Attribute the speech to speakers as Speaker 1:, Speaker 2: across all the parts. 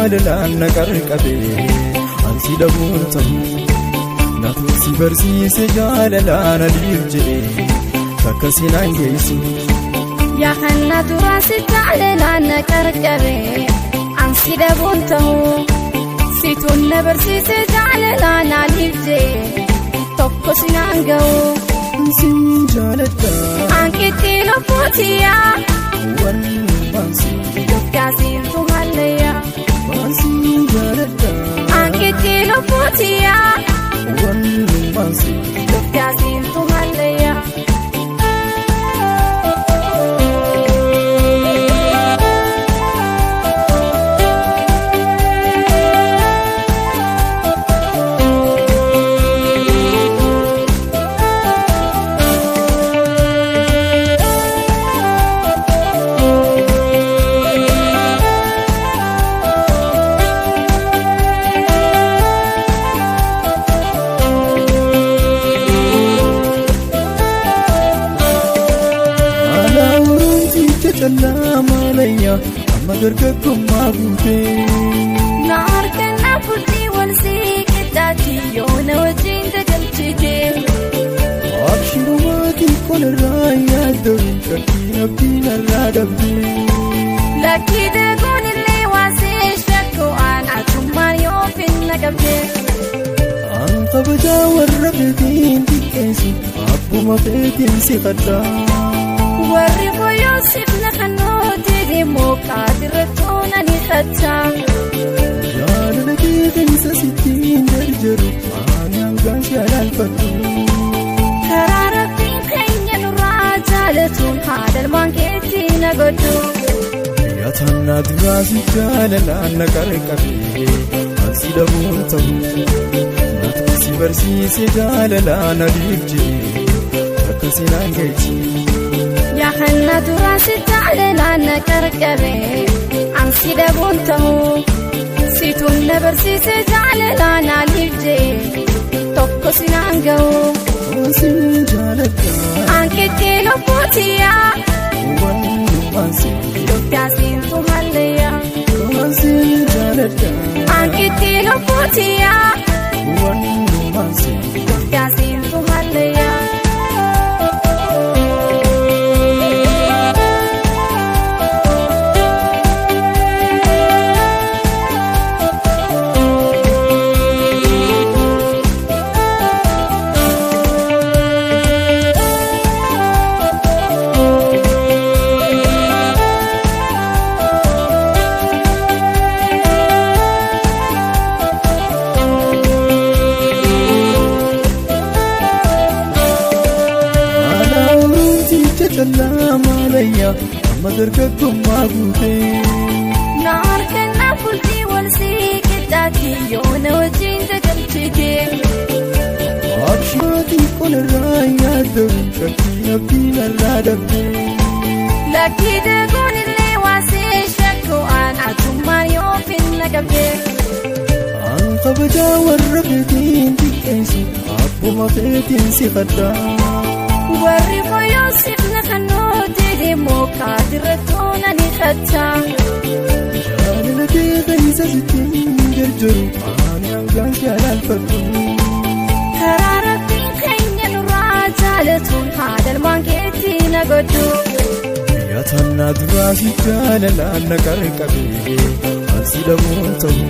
Speaker 1: jaalalaan na qarqabe ansi dhabuun ta'u natu si barsiise jaalalaan aliif jedhe takka sinaan geessu.
Speaker 2: Yaa kana duraa si jaalalaan na qarqabe ansi dhabuun ta'u situun na barsiise jaalalaan aliif jedhe tokko sinaan ga'u.
Speaker 1: Ansi jaaladha.
Speaker 2: Ankitti lubbuutiyaa.
Speaker 1: Walumaan si.
Speaker 2: Dugdaasiintu hallayyaa.
Speaker 1: Ansi jaaladha.
Speaker 2: Ankitti lubbuutiyaa.
Speaker 1: Walumaan si.
Speaker 2: Dugdaasiintu hallayyaa.
Speaker 1: Amma dargaggummaa guutee.
Speaker 2: Na harkannaa bultii wal sii qixxaati yoo na wajjin dagalchitee.
Speaker 1: Abshirumaa qolirraa yaaddu shakkiin abdiin irraa dhabdee.
Speaker 2: Lakkii deeguun illee waan see shakku aan atummaan yoo finna qabdee.
Speaker 1: An kabajaa warra feetiin xiqqeessu abbuma feetiin si qaddaa.
Speaker 2: Warri qoyoo sifna kannooti deemoo qaadirrattuu nani qachaa.
Speaker 1: Jaalala keetinsa sittiin jarjaru ani hangaan si alaalfadhu.
Speaker 2: Karaa rabbiin keenya nurraa jaalatuun haadhalmaan keetti na godhu.
Speaker 1: Yaatannaa duraa si jaalalaan na qarqabe ansi dhabuun ta'u natu si barsiise jaalalaan aliif jedhe akka sinaan geessu.
Speaker 2: Yaa kana duraa si jaalalaan na qarqabe ansi dhabuun ta'u situun na barsiise jaalalaan aliif jedhe tokko sinaan ga'u.
Speaker 1: Ansi jaaladha.
Speaker 2: Ankitti lubbuutiyaa.
Speaker 1: Walumaan si.
Speaker 2: Dugdaasiintu hallayyaa.
Speaker 1: Ansi jaaladha.
Speaker 2: Ankitti lubbuutiyaa.
Speaker 1: Walumaan si.
Speaker 2: Dugdaasiintu hallayyaa.
Speaker 1: Amma dargaggummaa guutee.
Speaker 2: Na harkannaa bultii wal sii qixxaati yoo na wajjin dagalchitee.
Speaker 1: Abshiraatiin qolirraa yaaddu shakkiin abdiin irraa dhabdee.
Speaker 2: Lakkii deeguun illee waan see shakku aan atummaan yoo finna qabdee.
Speaker 1: An kabajaa warra feetiin xiqqeessu abbuma feetiin si qaddaa.
Speaker 2: Warri qoyoo sifna kannooti deemoo qaadirrattuu nani qachaa.
Speaker 1: Jaalala keetinsa sittiin jarjaru ani hangaan si alaalfadhu.
Speaker 2: Karaa rabbiin keenya nurraa jaalatuun haadhalmaan keetti na godhu.
Speaker 1: Yaatannaa duraa si jaalalaan na qarqabe ansi dhabuun ta'u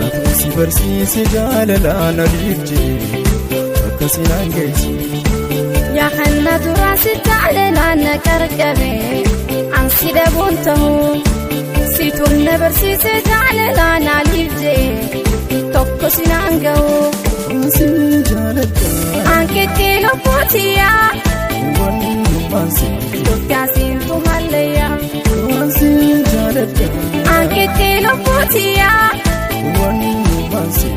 Speaker 1: natu si barsiise jaalalaan aliif jedhe akka sinaan geessu.
Speaker 2: Yaa kana duraa si jaalalaan na qarqabe ansi dhabuun ta'u situun na barsiise jaalalaan aliif jedhe tokko sinaan ga'u.
Speaker 1: Ansi jaaladha.
Speaker 2: Ankitti lubbuutiyaa.
Speaker 1: Walumaan si.
Speaker 2: Dugdaasiintu hallayyaa.
Speaker 1: Ansi jaaladha.
Speaker 2: Ankitti lubbuutiyaa.
Speaker 1: Walumaan si.